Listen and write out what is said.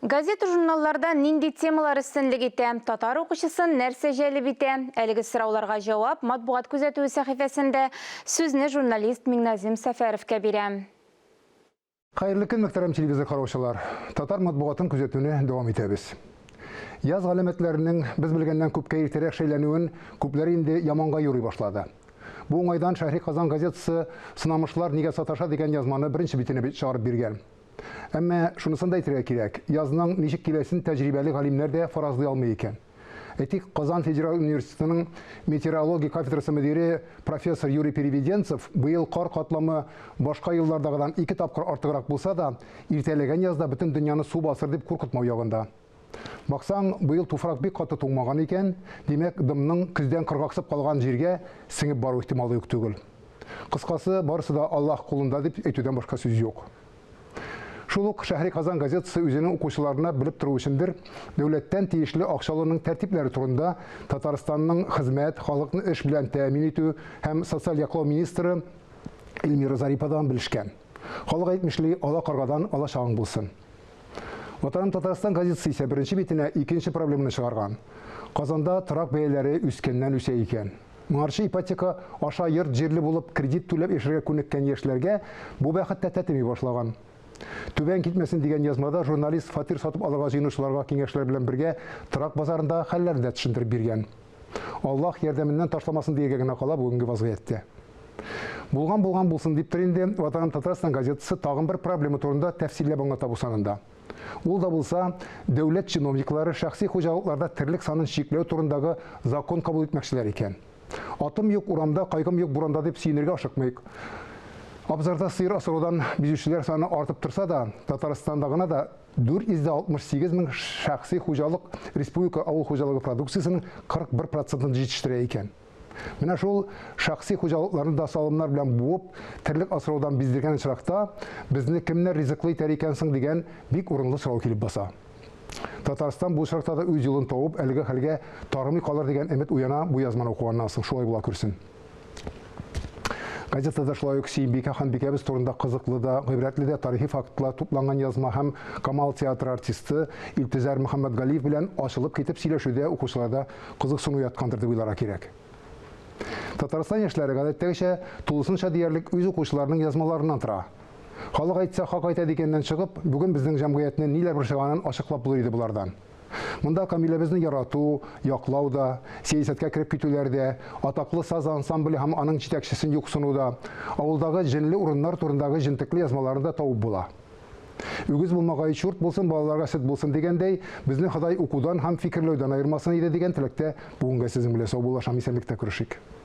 Газета-журналларда нинди темалар өстенлек итә? Татар укучысын нәрсә җәлеп итә? Әлеге сорауларга җавап Матбугат күзәтүе сәхифәсендә. Сүзне журналист Миңназим Сәфәровка бирәм. Хәерле көн, мөхтәрәм телевизор караучылар! Татар матбугатын күзәтүне дәвам итәбез. Яз галәмәтләренең без белгәннән күпкә иртәрәк шәйләнүен күпләр инде яманга юрый башлады. Бу уңайдан Шәһри Казан газетасы Сынамышлар нигә саташа дигән язманы беренче битенә чыгарып биргән. Әмма шунысын да әйтергә кирәк, язның ничек киләсен тәҗрибәле галимнәр дә фаразлый алмый икән. Әйтик, Казан федераль университетының метеорология кафедрасы мөдире профессор Юрий Переведенцев быел кар катламы башка еллардагыдан ике тапкыр артыграк булса да, иртәләгән язда бөтен дөньяны су басыр дип куркытмау ягында. Баксаң, быел туфрак бик каты туңмаган икән, димәк, дымның көздән коргаксып калган җиргә сеңеп бару ихтималы юк түгел. Кыскасы, барысы да Аллаһ кулында дип әйтүдән башка сүз юк. Шул ук Шәһри Казан газетасы үзенең укучыларына белеп тору өчендер, дәүләттән тиешле акча алуның тәртипләре турында Татарстанның хезмәт, халыкны эш белән тәэмин итү һәм социаль яклау министры Эльмира Зариповадан белешкән. Халык әйтмешли, ала каргадан алачагың булсын. Ватаным Татарстан газетасы исә беренче битенә икенче проблеманы чыгарган. Казанда торак бәяләре үскәннән үсә икән. Моңарчы ипотека аша йорт-җирле булып кредит түләп яшәргә күнеккән яшьләргә бу бәхет тә тәтеми башлаган. Түбән китмәсен дигән язмада журналист фатир сатып алырга җыенучыларга киңәшләр белән бергә торак базарындагы хәлләрне дә төшендереп биргән. Аллаһ ярдәменнән ташламасын дияргә генә кала бүгенге вазгыятьтә. Булган булган булсын диптер инде, Ватаным Татарстан газетасы тагын бер проблема турында тәфсилләп аңлата бу санында. Ул да булса, дәүләт чиновниклары шәхси хуҗалыкларда терлек санын чикләү турындагы закон кабул итмәкчеләр икән. Атым юк урамда, кайгым юк буранда дип сөенергә ашыкмыйк. Абзарда сыер асраудан бизүчеләр саны артып торса да, Татарстанда гына да 468 мең шәхси хуҗалык республика авыл хуҗалыгы продукциясенең 41 процентын җитештерә икән. Менә шул шәхси хуҗалыкларны да салымнар белән буып, терлек асраудан биздергән очракта, безне кемнәр ризыклы итәр икән соң дигән бик урынлы сорау килеп баса. Татарстан бу очракта да үз юлын табып, әлеге хәлгә тарымый калыр дигән өмет уяна бу язманы укыганнан соң, шулай була күрсен. Газетада шулай ук Сөембикә ханбикәбез турында кызыклы да, гыйбрәтле дә тарихи фактлар тупланган язма һәм Камал театры артисты Илтизар Мөхәммәтгалиев белән ачылып китеп сөйләшү дә укучыларда кызыксыну уяткандыр дип уйларга кирәк. Татарстан яшьләре гадәттәгечә тулысынча диярлек үз укучыларының язмаларыннан тора. Халык әйтсә, хак әйтә дигәннән чыгып, бүген безнең җәмгыятьне ниләр борчыганын ачыклап булыр иде болардан. Монда Камиләбезне ярату, яклау да, сәясәткә кереп китүләр дә, атаклы саз ансамбле һәм аның җитәкчесен юксыну да, авылдагы җенле урыннар турындагы җентекле язмаларны да табып була. Үгез булмагае чурт булсын, балаларга сөт булсын дигәндәй, безне Ходай укудан һәм фикерләүдән аермасын иде дигән теләктә бүгенгә сезнең белән саубуллашам, исәнлектә күрешик.